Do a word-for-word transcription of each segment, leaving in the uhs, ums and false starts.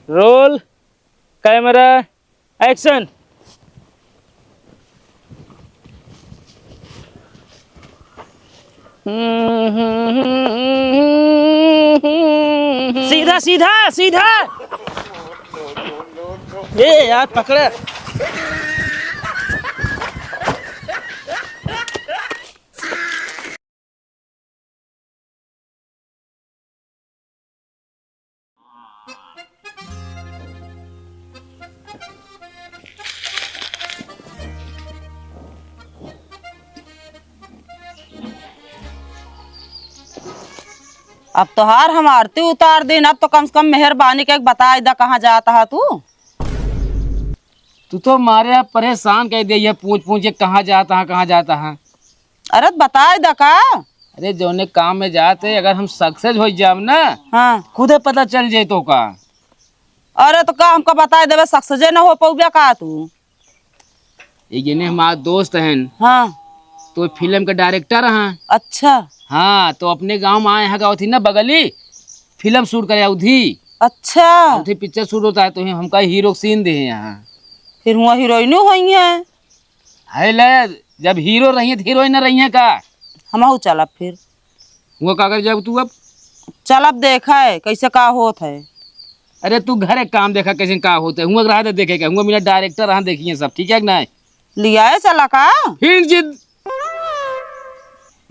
Roll, camera, action। सीधा, सीधा, सीधा। ए यार, पकड़। अब तोहार हम आरती उतार दीन, अब तो कम से कम मेहरबानी के बताइ द कहाँ जात ह तू। तू तो मारे अब परेशान कर दिया, ये पूछ पूछ के कहाँ जात ह, कहाँ जात ह। अरे त बताइ द का? अरे जौने काम में जात है, अगर हम success होइ जाब ना, हाँ। खुदे पता चल जाए तो का। अरे तो का हमका बताइ देबे, success न हो पउबे का तू? एक जने हमार दोस्त हन। हाँ। तो फिल्म के director हैं। अच्छा। हाँ, तो अपने गाँव में आए हैं, गाँव थी ना बगली, फिल्म shoot करे उधी। अच्छा। उधी picture shoot होता है, तो हमका hero scene दे हैं यहाँ। फिर हुआँ heroine होइहैं। है ले, जब hero रहिहैं तो heroine न रहिहैं का? हमहू चलब फिर। हुआँ का कर जाब तू अब? चलब देखै, कैसे का होत है। अरे तू घरे काम देखा, कैसे का होत है। हुआँ रहा दे देखे के, हुआँ मेरा director रहा देखिए सब, ठीक है कि नहीं? लियाए चला का? फिर जिद,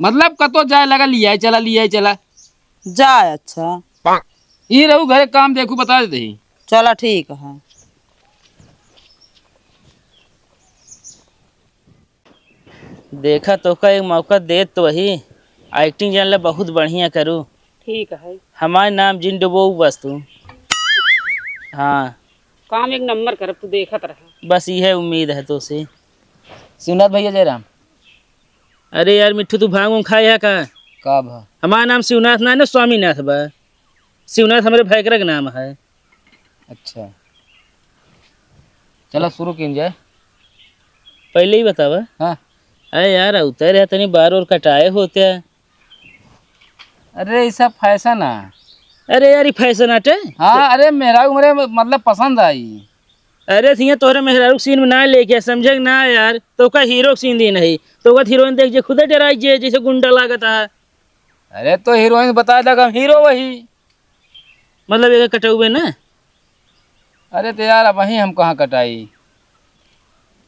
मतलब कतो जाए लगा, लियाए चला, लियाए चला। जाए, अच्छा। ई रहू घरे काम देखू, बता देते ही। चला ठीक है। देखा तोहका एक मौका देत तो वही, acting जान ले बहुत बढ़िया करू। ठीक है। हमार नाम जिन डुबो बस तू। हाँ। काम एक नंबर करब, तू देखत रहा। बस इहे उम्मीद है तोसे। शिवनाथ भैया जयराम। अरे यार मिट्ठू, तू भांग उंग खाए है का? का भा? हमार नाम शिवनाथ ना है ना, स्वामीनाथ बा। शिवनाथ हमरे भैकरा के नाम है। अच्छा, चला शुरू कीन जाए। पहले ही बतावा। हाँ। अरे यार, उतर है तनी बार और कटाए होते हैं। अरे, ई सब fashion है। अरे यार, ई fashion आटे? हाँ, अरे, मेहरारू हमरे म-, मतलब पसंद आई। अरे, सिया तोहरे मेहरारू के scene में ना लेके, समझे कि ना यार? तोका hero के scene दी नहीं, तोका heroine देख जे खुदे डराई जे, जैसे गुंडा लागत है। अरे, तो heroine बता दे, हम hero वही। मतलब, एक कटौबे ना? अरे, तो यार, अब वहीं हम कहाँ कटाई?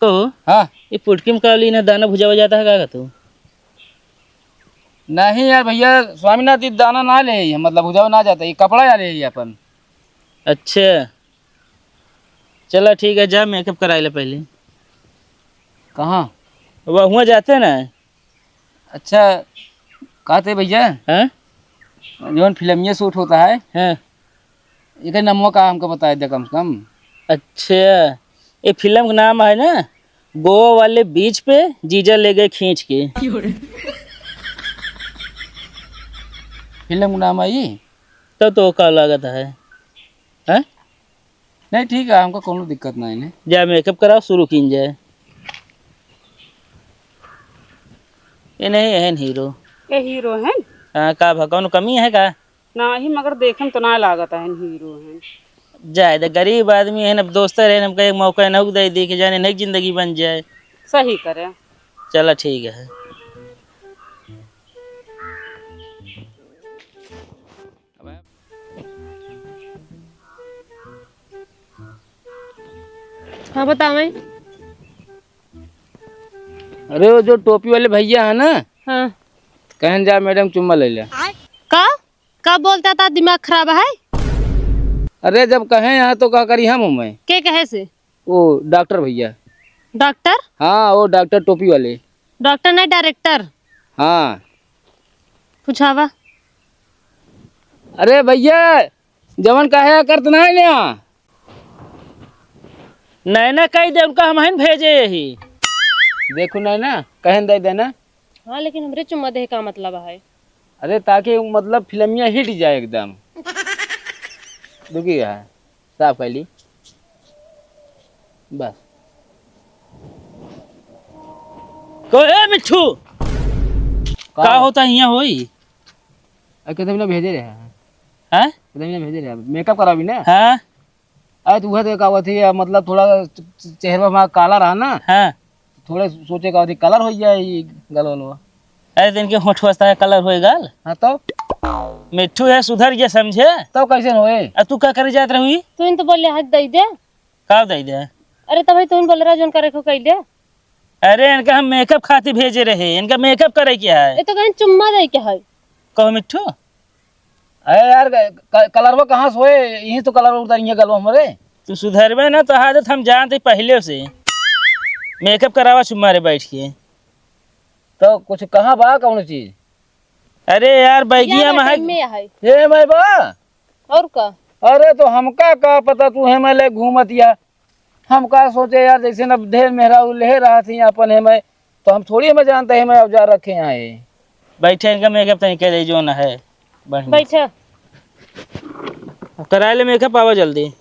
कहो, हाँ। ये पुटकी में का ली ना, दाना भुजावा जाता है का, का तू? नहीं यार भैया, स्वामीनाथ जी दाना ना ले, मतलब भुजावा ना जाता, ये कपड़ा या ले अपन। अच्छा, चला ठीक है, जा makeup कराए ले पहले। कहाँ? वह हुआँ जाते ना। अच्छा, कहते भैया, हाँ? जौन फिल्मिया shoot होता है, हाँ। एकर नमवा का हमका बताए दे कम से कम। अच्छा, ये फिल्म का नाम है ना, गोवा वाले beach पे जीजा ले गए खींच के। फिल्म का नाम है ये? तब तो का लागत है, हैं? नहीं, ठीक है, हमका कोनो दिक्कत नहीं है। जा makeup कराओ, शुरू कीन जाए। ये नहीं है hero। ये hero हैं? हाँ, का भा, कौनो कमी है का? नाही, मगर देखे में तो ना लागत है hero हैं। जाए दे, गरीब आदमी है, अब दोस्त रहे, हमका एक मौका नौक दे दी कि जाने नई जिंदगी बन जाए। सही करे। चला ठीक है। हाँ, बतावें। अरे, वो जो टोपी वाले भैया है ना, हाँ। कहन जा मैडम चुम्मा ले ले। का? का बोलता था, दिमाग खराब है? अरे, जब कहे यहाँ तो का करी हम, मैं। के कहे से? वो डॉक्टर भैया। डॉक्टर? हाँ, वो डॉक्टर टोपी वाले। डॉक्टर नहीं, director। हाँ। पूछावा। अरे भैया, जवन कहे करत ना है ना। नैना कही दे, उनका हम हन भेजे यही। देखो नैना, कहन दे देना। हाँ, लेकिन हमरे चुम्मा देहे का मतलब है? अरे, ताकि मतलब फिल्मिया hit जाए एकदम। रुकी है, साफ कर ली। बस। को, ए मिट्ठू! का? का होता हियाँ होई? अरे, कितने मिनट भेजे रहे हैं? हैं? कितने मिनट भेजे रहे हैं? Makeup करावी ना? हाँ। अरे, तू उहे तो का होती है, मतलब, थोड़ा च-, च-, चेहरा हमारा काला रहा ना। हाँ। थोड़े सोचे का होती, कलर हो जाए ये गल वलवा। अरे, तो इनके होठ वस्ता का कलर होए गाल? हाँ, तो? मिट्ठू है, सुधर गया, समझे? तो कैसे होए? आ, तू का करे जात रही? तू इन तो बोले, "हाथ दे दे।" का दे दे? अरे, तो भाई, तू इन बोल रहा, जोन करे को कह दे। अरे, इनका हम मेकअप खातिर भेजे रहे, इनका मेकअप करे के है। ये तो कहीं चुम्मा दे के है। कहो मिट्ठू। अरे यार, क-, क-, कलरवा कहाँ से होए? यहीं तो कलर उतारिए गलवा हमरे। तू सुधरबे ना तो आदत हम जानते पहले से। मेकअप करावा चुम्मा रे बैठ के। तो कुछ कहाँ बा कौन चीज? अरे यार, बैगिया यार, में है। टाइम में है। ये मैं बा? और का? अरे तो हमका का पता तू है मैं ले घूमत या। हम का सोचे यार, जैसे न ढेर मेहरारू लेहे रहा थी अपन है मैं, तो हम थोड़ी हमें जानते हैं मैं औजार रखे यहाँ है। बैठे इनका मेकअप तनी के दे जो न है। बढ़िया। बैठे। अब करा ले मेकअप, आवा जल्दी।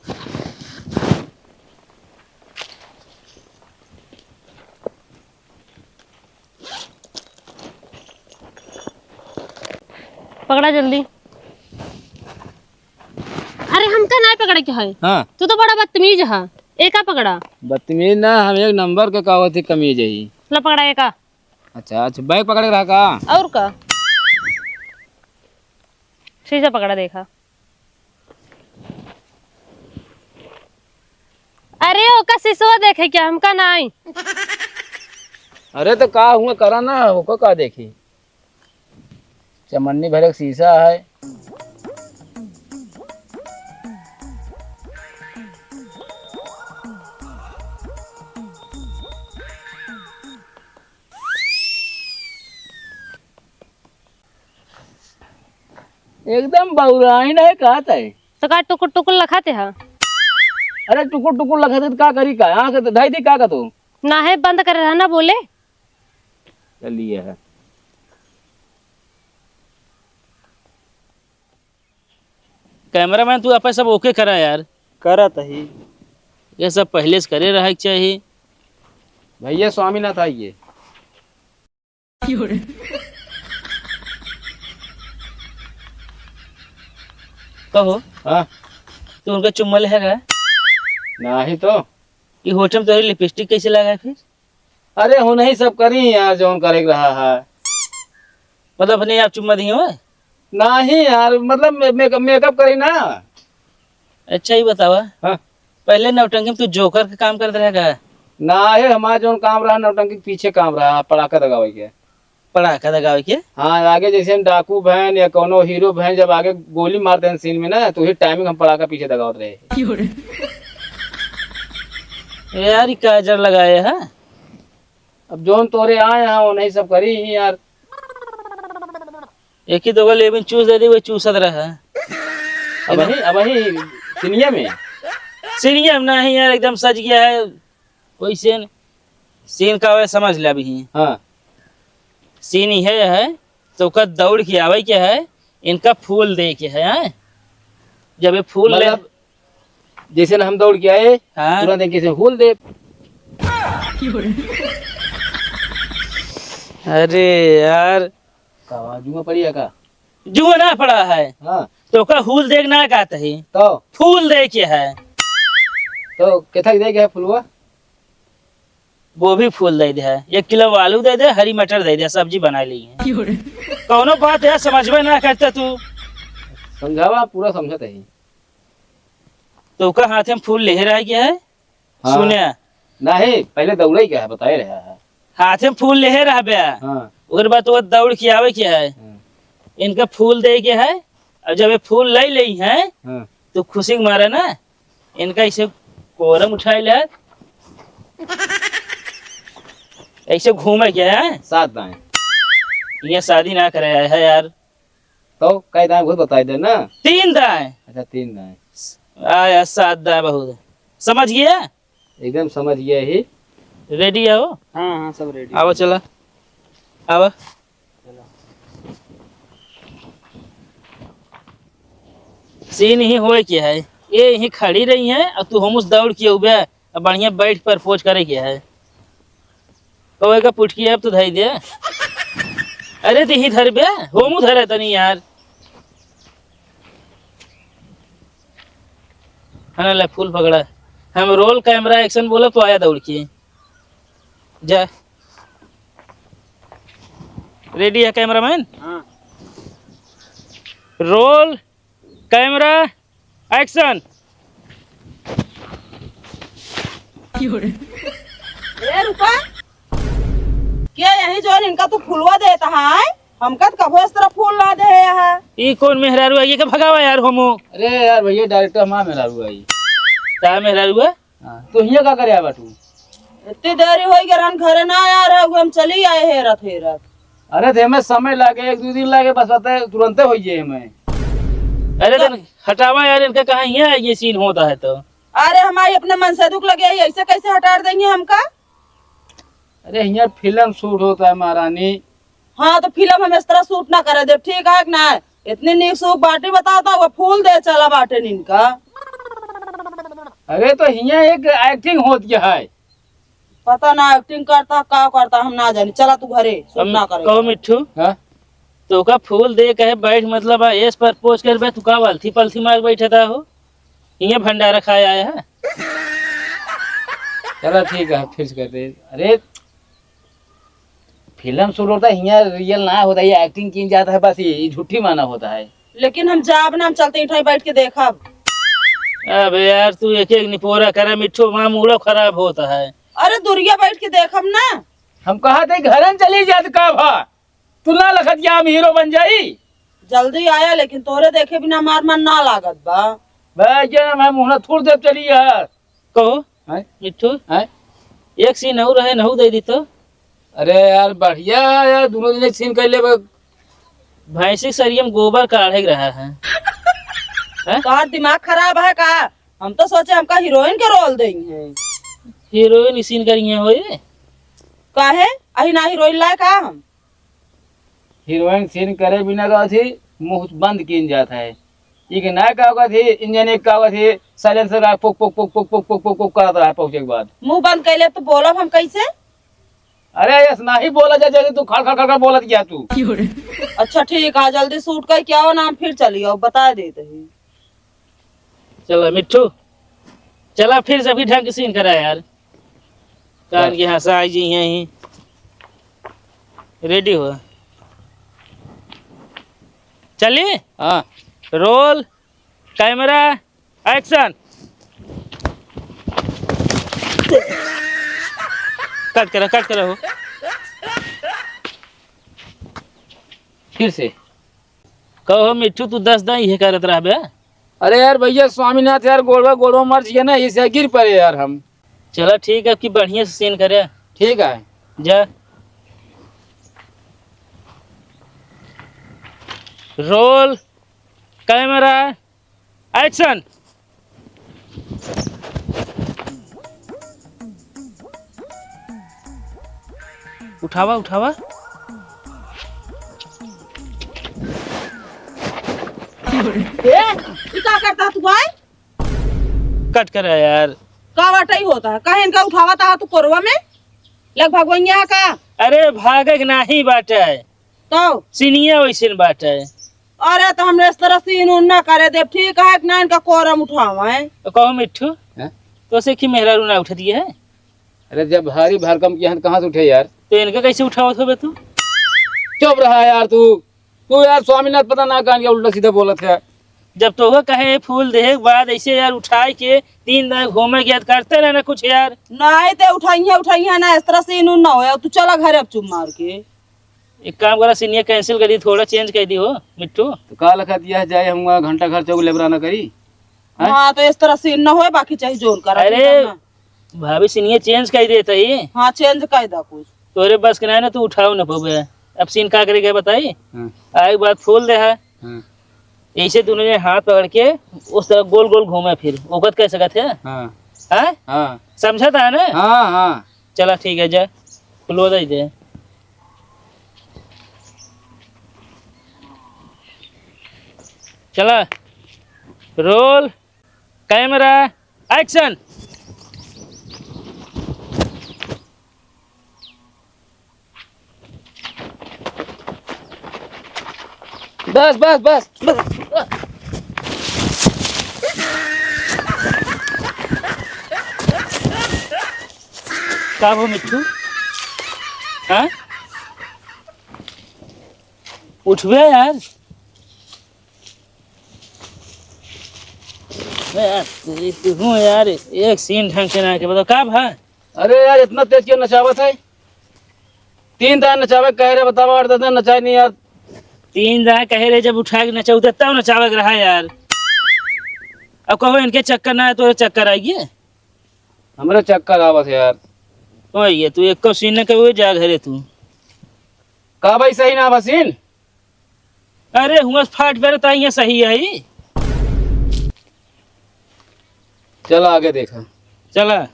पकड़ा जल्दी। अरे हमका नाय पकड़े के है। हाँ। तू तो बड़ा बदतमीज है। एका पकड़ा। बदतमीज ना, हम एक नंबर के का होती कमीज ही। ला पकड़ा एका। अच्छा, अच्छा, बैग पकड़े रहा का? और का? शीशा पकड़ा देखा। अरे ओका शीशो देखे क्या, हमका नाई। अरे तो का हुआ करा ना, ओको का देखी? चमन्नी भरे के शीशा है। एकदम बौराइन है का तै? तो का टुकुर टुकुर लखाते हा? अरे टुकुर टुकुर लखाते तो का करी का? आँख तो धई दी का का तू? ना है, बंद करे रहा ना बोले। चलिए है। कैमरामैन, तू आपन सब ओके करा यार। करत ही। ये सब पहले से करे रहे के चाही। भैया स्वामीनाथ आइए। कहो। हाँ। तू उनका चुम्मा लेहे रहा? नाही तो। ये होठे में तोहरी लिपस्टिक कैसे लगा है फिर? अरे, हो नहीं सब करी यार, जौन करे के रहा है। मतलब अपने आप चुम्मा दिए हो? नाही यार, मतलब मे-, मेकअप, मेकअप करी ना। अच्छा, ये बतावा। हाँ। पहले नौटंकी में तू जोकर के काम करत रहे का? नाही, हमार जौन काम रहा, नौटंकी के पीछे काम रहा, पड़ाका दगावे के। पड़ाका दगावे के? हाँ, आगे जैसे हम डाकू भैन या कौनो हीरो भैन जब आगे गोली मारते हैं सीन में ना, तो वही टाइमिंग हम पड़ाका पीछे दगावत रहे। क्यों रे? यार, ई काजर लगाए है। अब जौन तोरे आए हैं, वो नहीं सब करी ही यार। एक ही दो गो लेबिन चूस दे दी, वो चूसत रहा। अब वही, अब वही सीनिया में? सीनिया में नहीं यार, एकदम सज गया है। वही सीन, सीन का वह समझ ले अभी। हाँ। सीन यह है, तो ओकर दौड़ के आवे के है, इनका फूल दे के है, हैं? जब ये फूल ले मतलब, जैसे ना हम दौड़ के आए, हाँ। तुरंत इनके से फूल दे। अरे यार। का हुआ, जुआ पड़ी है का? जुआ ना पड़ा है। हाँ। तो ओकर फूल दे के ना कहत ही। तो? फूल दे के है। तो केथा के दे के है फुलवा? गोभी फूल दे दे है, एक किलो आलू दे दे, हरी मटर दे दे, सब्जी बना ली है। क्यों रे? कौनो बात है, समझ में ना करते तू। समझावा, पूरा समझत ही। तो ओकर हाथे में फूल लेहे रहे के है? हाँ। सुने। नहीं, पहले दौड़े के है, बताए रहे है। हाथे में फूल लेहे रहबे। हाँ। ओकर बाद तो दौड़ के आवे के है। हाँ। इनका फूल दे के है, और जब ये फूल ले लेई हैं, हाँ। तो खुशी के मारे ना, इनका ऐसे कोरम उठाए ले, ऐसे घूमे के है। सात दाएं। ये शादी ना करे है यार। तो कई दाएं बहुत बताई दे ना। तीन दाएं। अच्छा, तीन दाएं। आ यार, सात दाएं बहुत है। समझ गया? एकदम समझ गया ही। रेडी है वो? हाँ, हाँ, सब रेडी। आवा चला। आवा। चलो। सीन ही होए के है, ये यहीं खड़ी रही है और तू होमुस दौड़ के उबे, अब बढ़िया बैठ प्रपोज करे के है। कहे का पुटकी अब तो धई दे। अरे तो ही धर बे, होमू धरे तनी यार। हाँ, ले फूल पकड़ा। हम रोल, कैमरा, एक्शन बोला तो आया दौड़ के। जा। रेडी है कैमरामैन? हाँ। Roll, camera, action. ए रूपा, के यही जौन इनका तू फुलवा देत है? हमका त कबो इस तरह फूल ना देहे है। ई कौन मेहरारू है? ये के भगावा यार होमो। अरे यार भैया, डायरेक्टर हमार मेहरारू है। का मेहरारू है? हाँ, तो हियाँ का करे आवा तू? इतनी देरी होई गए रहन, घरे ना आया रहे, हम चली आए हेरत हेरत। अरे, तो हमें समय लागे, एक दो दिन लागे, बस बताए, तुरंते होई जाए हमें। अरे, तो हटावा यार, इनका कहाँ हियाँ ये सीन होता है तो? अरे, हमारी अपने मन से दुख लगे है, ऐसे कैसे हटा देंगे हमका? अरे, हियाँ फिल्म शूट होता है महारानी। हाँ, तो फिल्म हम इस तरह शूट ना करे देब, ठीक है कि ना? इतनी नीक सूख बाटी बताओ तो, वो फूल दे चला बाटे इनका। अरे, तो हियाँ एक एक्टिंग होत है। पता ना एक्टिंग करता, का करता, हम ना जानी। चला तू घरे, शूट हम ना करे। कहो मिट्ठू, हाँ? तोका फूल दे कहे बैठ, मतलब, आ, एस पर पोज कर बे, तू का वालथी पलथी मार बैठे था हो? हियाँ भंडारा खाए आया है। चला ठीक है, फिर से कर दे। अरे, फिल्म शुरू होता है, हियाँ रियल ना होता है, ये एक्टिंग की जाता है, बस ये, ये झूठी माना होता है। लेकिन हम जाब ना, हम चलते इठाई बैठ के देखब। अबे यार, तू एक एक निपोरा करे मिट्ठू, वहाँ मूडो खराब होता है। अरे, दुरिया बैठ के देखब ना। हम कहा थे घरन चली जात का भा, तू ना लखत या हम हीरो बन जाई। जल्दी आया, लेकिन तोरे देखे बिना हमार मन ना लागत बा। भाई, ये मैं मुँह ना थूर देब चली यार। कहो, हैं? मिट्ठू, हैं? एक सीन और है, नहु दे दी तो। अरे यार, बढ़िया है यार, दोनों दिन एक सीन कर ले बस। भैंसी सरियम गोबर काढ़े के रहा है। हैं? तोहार दिमाग खराब है का? हम तो सोचे हमका हीरोइन के रोल देंगे। हीरोइन सीन करिए हो ये? काहे? अही ना हीरोइन लायक आ हम। हीरोइन सीन करे बिना का थी मुंह बंद कीन जात है। ई के ना का होगा थी, इंजन एक का होगा थी, साइलेंसर का पुक पुक पुक पुक पुक पुक पुक पुक करत रहा पहुंचे के बाद। मुंह बंद कैले तो बोलब हम कैसे? अरे यस, नाही बोला जा, जैसे तू खड़ खड़ खड़ खड़ बोलत गया तू। अच्छा ठीक है, जल्दी शूट कर क्या हो ना, हम फिर चली आओ, बता देते हैं। चला मिट्ठू, चला फिर से अभी ढंग के सीन करा यार। कान के हंसा आई जी हैं ही। रेडी हो। चली? हाँ। Roll, camera, action. कट करा, कट करा हो। फिर से। कहो मिट्ठू, तू दस दाई ये करत रहबे? अरे यार भैया, स्वामीनाथ यार, गोड़वा, गोड़वा मर जिया ना, इसे गिर पड़े यार हम। चला ठीक है, अब की बढ़िया से सीन करे। ठीक है। जा। Roll, camera, action. उठावा, उठावा। ए, ई का करता तू भाई? कट करा यार। का बाटई होता है? काहे इनका उठावा ता तू कोरवा में? लग भगवैया है का? अरे भागे के नाही बाटे। तो? सीनिया वैसे बाटे। अरे तो हमरे इस तरह सीन उन ना करे देब, ठीक है कि ना इनका कोरम उठावा है? तो कहो मिट्ठू, हैं? तो से की मेहरारू ना उठा दिए है? अरे जब भारी भरकम की हैं तो कहाँ से उठे यार? तो इनका कैसे उठावत होबे तू? चुप रहा यार तू। तू यार स्वामीनाथ पता ना कान क्या उल्टा सीधा बोलत है। जब तोहका कहे फूल देहे के बाद ऐसे यार उठाए के तीन दिन घूमे के याद करते रहे ना कुछ यार। नहीं ते उठाइया उठाइया ना, इस तरह सीन उन ना होया। तू चला घरे अब चुप मार के। एक काम करा, सीनिया कैंसिल कर दी, थोड़ा चेंज कर दी हो मिट्ठू। तो का लखा दिया जाए, हम वहाँ घंटा घर चौक लेबरा ना करी। हैं? हाँ तो इस तरह सीन ना होए, बाकी चाहे जोर करा, अरे, तू ना। भाभी सीनिया चेंज कर देता ही। हाँ चेंज कर दा कुछ। तोरे बस के ना है ना, तू उठाओ ना पबे। अब सीन का करेगा बताई? हाँ। आए के बाद फूल दे है। हाँ। ऐसे दोनों जने हाथ पकड़ के उस तरह गोल गोल घूमे, फिर ओकत कह सकत है। हाँ। हैं? हाँ। समझा था ना? हाँ, हाँ। चला ठीक है, जा क्लोज आई दे। चला, रोल, कैमरा, एक्शन। बस, बस, बस, बस। का हो मिट्ठू? हाँ? उठबे यार। अरे यार, तेरी तो हूँ यार, एक सीन ढंग से ना के बताओ, का भा? अरे यार, इतना तेज क्यों नचावत है? तीन दान नचावे कहे रहे, बतावा, आठ दस दिन नचाए नहीं यार। तीन दान कहे रहे, जब उठा के नचौते तब नचावे के रहा यार। अब कहो इनके चक्कर ना है, तोरे चक्कर आइए। हमरे चक्कर आवत है यार। ओए, ये तू एको सीन न कहे, जा घरे तू। का भाई, सही ना बा सीन? अरे, हुआ फाट बेरे ता, ये सही है ई। चला आगे देखा। चला।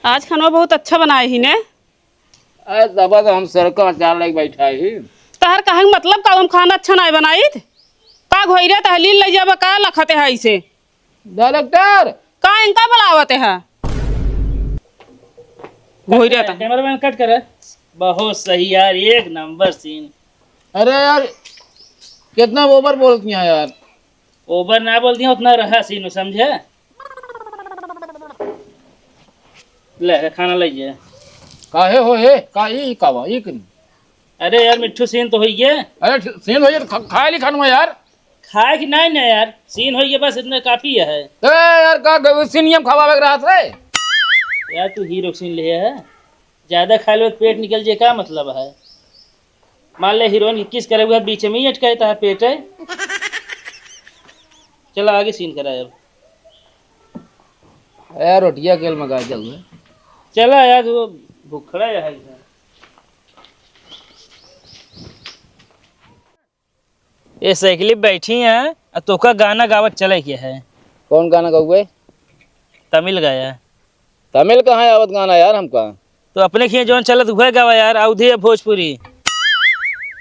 आज खाना बहुत अच्छा बनाए ही ने। अरे, तब तो हम सरका अचार लेके बैठा ही। तहर कहे के मतलब का, हम खाना अच्छा नाय बनाइत? का घोइरे तहलील लइ जाबे, का लखते है इसे? डायरेक्टर! का इनका बुलावत है? घोइरे तह। कैमरामैन कट करे। बहुत सही यार, एक नंबर सीन। अरे यार, कितना ओवर बोलती हैं यार। ओवर ना बोलती हैं, उतना रहा सीन, समझे? ले, खाना लीजिए। काहे हो हे? का ई का बा? ई कनी? अरे यार, मिट्ठू सीन तो होइए। अरे, ठ-, सीन होइए तो खा-, खाए ली खानवा यार। खाए की नहीं ना यार, सीन होइए, बस इतना काफी है। ए यार, का ग-, सीन ही हम खवावे के रहत रे। यार, तू हीरो सीन ले है, ज्यादा खा लो तो पेट निकल जाए, का मतलब है? मान ले हीरोइन की किस करे हुआ, बीच में ही अटकाए ता पेट है। चला आगे सीन करा अब। यार, रोटिया केल मंगा जाऊ है। चला यार, वो भुखड़ा है इधर। ये साइकिल पे बैठी है, आ तोका गाना गावत चले के है। कौन गाना गाउए? तमिल गाया। तमिल कहाँ आवत गाना यार हमका? तो अपने खिए जौन चलत उहे गावा यार, अवधी या भोजपुरी।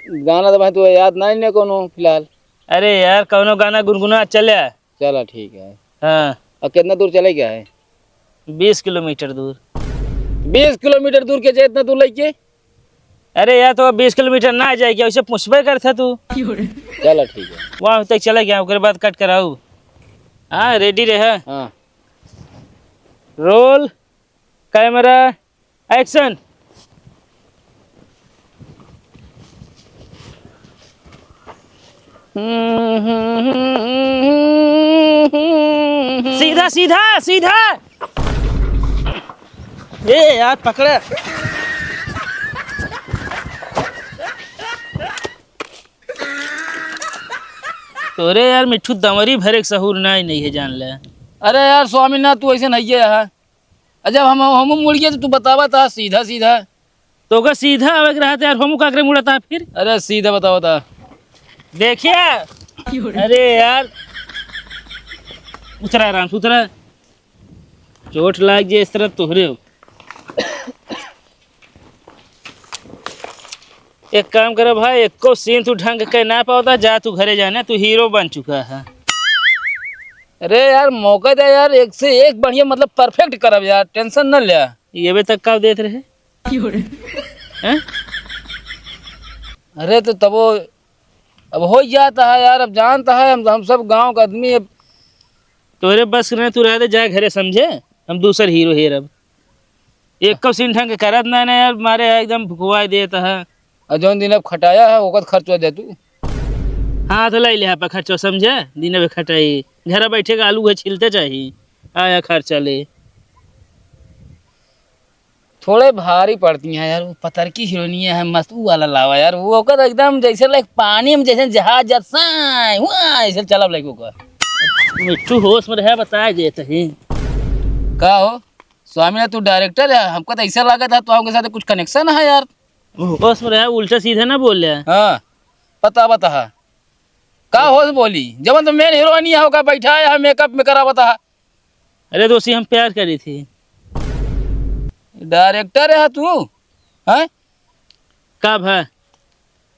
गाना तो भाई तू याद नहीं ने कोनो फिलहाल। अरे यार, कौनो गाना गुनगुना चले। चला ठीक है। हाँ। और कितना दूर चले गया है? बीस किलोमीटर दूर। बीस किलोमीटर दूर के जे इतना दूर लेके? अरे यार, तो बीस किलोमीटर ना जाए क्या? उसे पूछबे करता तू। चला ठीक है। वहाँ तक चले गया, ओकरे बाद कट कराऊ। हाँ, रेडी रहे। हाँ। Roll, camera, action. सीधा, सीधा, सीधा। ए यार, पकड़े। तोरे यार मिट्ठू दमरी भरे के सहूर नाई, नहीं है, जान ले। अरे यार स्वामीनाथ, तू ऐसे नहीं है। अच्छा, हम, हम मुड़ गए तो तू बतावा था सीधा सीधा। तो ओकर सीधा आवे के रहते यार, हम का करे मुड़ता फिर? अरे सीधा बतावा था। देखिए। अरे यार, उतरा आराम से, उतरा। चोट लाग जाए इस तरह तोहरे हो। एक काम करो भाई, एको सीन तू ढंग के ना पावता, जा तू घरे जाने, तू हीरो बन चुका है। अरे यार, मौका दे यार, एक से एक बढ़िया, मतलब परफेक्ट करब यार, टेंशन न ले। ये बे तक का देत रहे? हैं? अरे तो तबो अब हो जाता है यार, अब जानता है हम, हम सब गाँव का आदमी। अब तोरे बस के नहीं, तू रह दे, जा घरे, समझे? हम दूसर हीरो हेरब। एक कब सीन ढंग के करत ना, ना यार, मारे एकदम भुकवाए देत है। और जौन दिन अब खटाया है, ओकर खर्चा दे तू। हाँ, तो ले ले, आप खर्चा समझे, दिन अब खटाई। घर बैठे के आलू है छिलते चाही, आया खर्चा ले। थोड़े भारी पड़ती हैं यार, वो पतरकी हीरोइनिया है, मस्त, वो वाला लावा यार, वो ओकर एकदम जैसे लाइक पानी में जैसे जहाज जात साई, हुआ, ऐसे चलब लाइक ओकर। मिट्ठू होश में रहे, बताए देत ही। का हो? स्वामी, तू डायरेक्टर है, हमका तो ऐसा लगा था तो आपके साथ कुछ कनेक्शन है यार। होश में रहे, उल्टा सीधा ना बोल रहे। हाँ, पता बता। का होश बोली, जवन तो मेन हीरोइन यहाँ होकर बैठा है, हम मेकअप में करावता है। अरे दोस्ती, हम प्यार करी थी। डायरेक्टर है तू, हैं? का भा?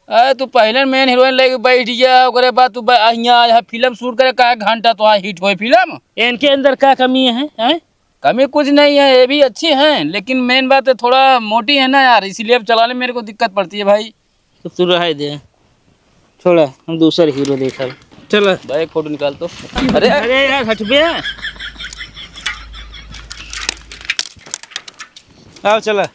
अरे तू पहले मेन हीरोइन लेके बैठ गया, ओकरे बाद तू ब-, यहाँ, यहाँ फिल्म शूट करे, का घंटा तो हिट होए फिल्म। इनके अंदर का कमी है, हैं? कमी कुछ नहीं है, ये भी अच्छी हैं, लेकिन मेन बात है थोड़ा मोटी है ना यार, इसीलिए अब चलाने में मेरे को दिक्कत पड़ती है भाई। तो तू रहे दे। छोड़ा, हम दूसर हीरो देखब। चला। भाई, एक फोटो निकाल तो। अरे। अरे यार, हटबे। आओ, चला।